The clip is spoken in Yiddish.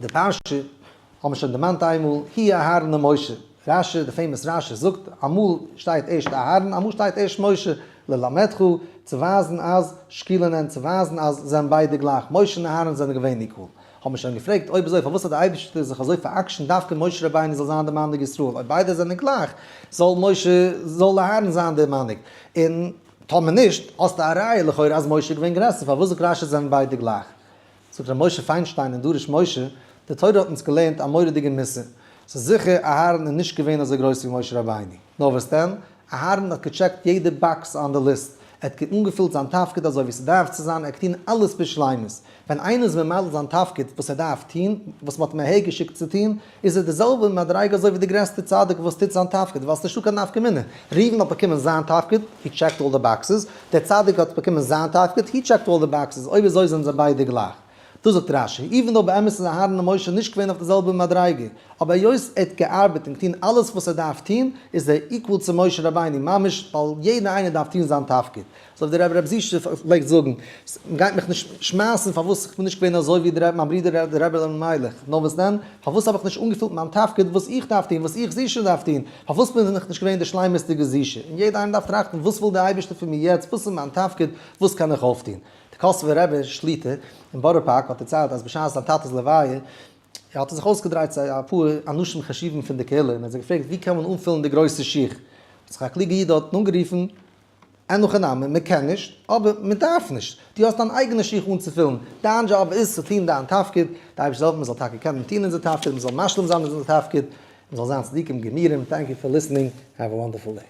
די פרשה האבן מיר שוין דערמאנט איינמאל, הוא אהרן ומשה. רשי, די famous רשי זאגט, אמאל שטייט ערשט אהרן, אמאל שטייט ערשט משה, ללמדך, צו ווייזן אז, שקולין הן, צו ווייזן אז זענען ביידע גלייך, משה און אהרן זענען געווען equal. האבן מיר שוין געפרעגט, אויב אזוי פארוואס האט דער אייבערשטער זיך אזוי פאר'עקשנ'ט דווקא משה רבינו זאל זיין דער מנהיג ישראל, אויב ביידע זענען גלייך, זאל משה, זאל אהרן זיין דער מנהיג, און טאמער נישט, האסטו א ראיה לכאורה אז משה איז געווען גרעסער, פארוואס זאגט רשי זענען ביידע גלייך? זאגט ר' משה פיינשטיין אין דרש משה, די תורה האט אונז געלערנט א מורא'דיגע מוסר, ס'איז זיכער אהרן איז נישט געווען אזוי גרויס ווי משה רבינו, נאר וואס דען, אהרן האט געטשעקט יעדע box on די ליסט, ער האט אנגעפילט זיין תפקיד אזוי ווי ס'דארף צו זיין, ער האט געטון אלעס בשלימות, ווען איינער איז ממלא זיין תפקיד וואס ער דארף טון, וואס מ'האט אים אהער געשיקט צו טון, איז ער די זעלבע מדריגה אזוי ווי די גרעסטע צדיק וואס טוט זיין תפקיד, ווייל ס'נישטא קיין נפקא מינה, ראובן האט באקומען זיין תפקיד, he checked all the boxes, דער צדיק האט באקומען זיין תפקיד, he checked all the boxes, אויב אזוי זענען זיי ביידע גלייך. דאס זאגט רשי, even though באמת איז אהרן און משה נישט געווען אויף די זעלבע מדריגה, אבער היות ער האט געארבעט און געטון אלעס וואס ער דארף טון, איז ער equal צו משה רבינו, ממש ווייל יעדער איינער דארף טון זיין תפקיד. אזוי ווי דער רבי ר' זישע פלעגט זאגן, מ'גייט מיך נישט שמייסן פארוואס איך בין נישט געווען אזוי ווי דער מיין ברודער דער רבי אלימלך, נאר וואס דען, פארוואס האב איך נישט אנגעפילט מיין תפקיד וואס איך דארף טון, וואס איך זישע דארף טון, פארוואס בין איך נישט געווען דער שלימות'דיגער זישע, און יעדער איינער דארף טראכטן וואס וויל דער אייבערשטער פון מיר יעצט, וואס איז מיין תפקיד, וואס קען איך אויפטון. דער קאסובער רבי שליט"א אין בארא פארק האט דערציילט אז בשעת זיין טאטע'ס לוויה האט ער זיך אויסגעדרייט צו אפאר אנשים חשובים פון די קהילה און האט זיי געפרעגט ווי קען מען אנפילן די גרויסע שיך, האט זיך א קלוגער איד דארטן אנגערופן, אין הכי נמי, מען קען נישט, אבער מען דארף נישט. דו האסט דיין אייגענע שיך אנצופילן, דיין דזשאב איז צו טון דיין תפקיד, די אייבערשטער זאל העלפן מען זאל טאקע קענען טון אונזער תפקיד, מען זאל משלים זיין אונזער תפקיד, מען זאל זיין צדיקים גמורים, thank you for listening, have a wonderful day.